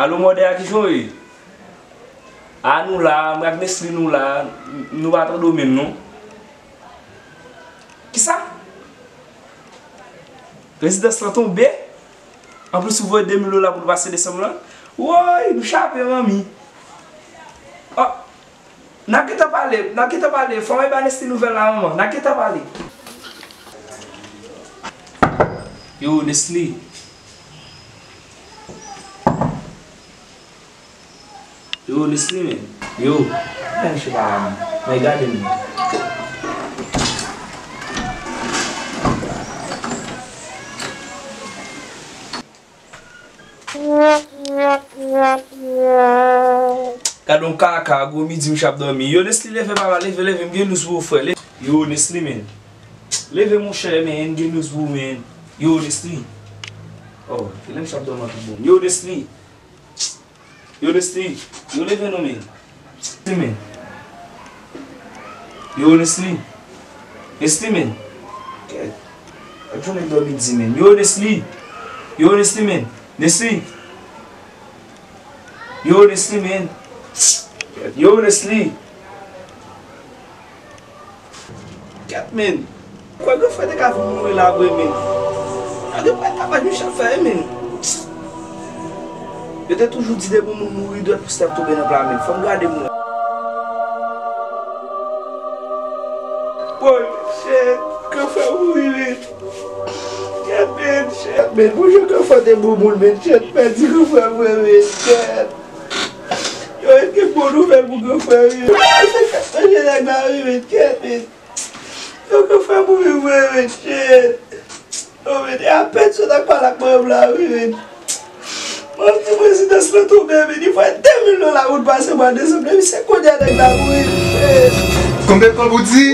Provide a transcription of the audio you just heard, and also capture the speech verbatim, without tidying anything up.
Alo, mòde a, kijan w ye? A, nou la, mwen ak Nesly nou la, n-, nou pa tande w menm non. Kisa? Rezidans lan tonbe? Anplis, ou voye de mil dola pou nou pase desanm lan? Woy, nou chape, manmi. Oh, n ap gentan pale, n ap gentan pale. Fò mwen bay Nesly nouvèl la, manman. N ap gentan pale. Yo, Nesly. Yo, Nesly, men. Yo. Men, se pa la, men. Men, gade m. Gade yon kaka, gwo midi, m ap dòmi. Yo, Nesly, leve, papa, leve, leve, m gen news pou ou, frè. Le-, yo, Nesly, men. Leve, monchè, men, m gen news pou ou, men. Yo, Nesly. Oh, kilè m ap dòmi tout bon. Yo, Nesly. Yo, Nesly. Yo, leve non, men. Nesly, men. Yo, Nesly. Nesly, men. Kèt. Ak jounen dòmi di, men. Yo, Nesly. Yo, Nesly, men. Nesly. Yo, Nesly, men. Kèt. Yo, Nesly. Kèt, men. Kwè granfrè te ka vin mouri la vre, men. Gade pwen tabak misye ap fè, men. Yo te toujou di depi yon moun mouri, dwèt pou stèp tonbe nan pla, men. Fò m gade moun. Woy, shit, granfrè mouri, men. Kèt, men, shit, men. Bonjou, granfrè te bon moun, men. Shit, pèdi granfrè mwen, men. Kèt. Yo, gen bon nouvèl pou granfrè, men. Kèt, men, men. Yo, granfrè mouri vre, men, shit. Yo, men, e apèn sot ak pale ak manman m la, wi, men. Manman m di m rezidans lan tonbe, men, li voye de mil dola pou n pase mwa desanm, men, se kounye a nèg la mouri, shit. Konbyen tan pou di?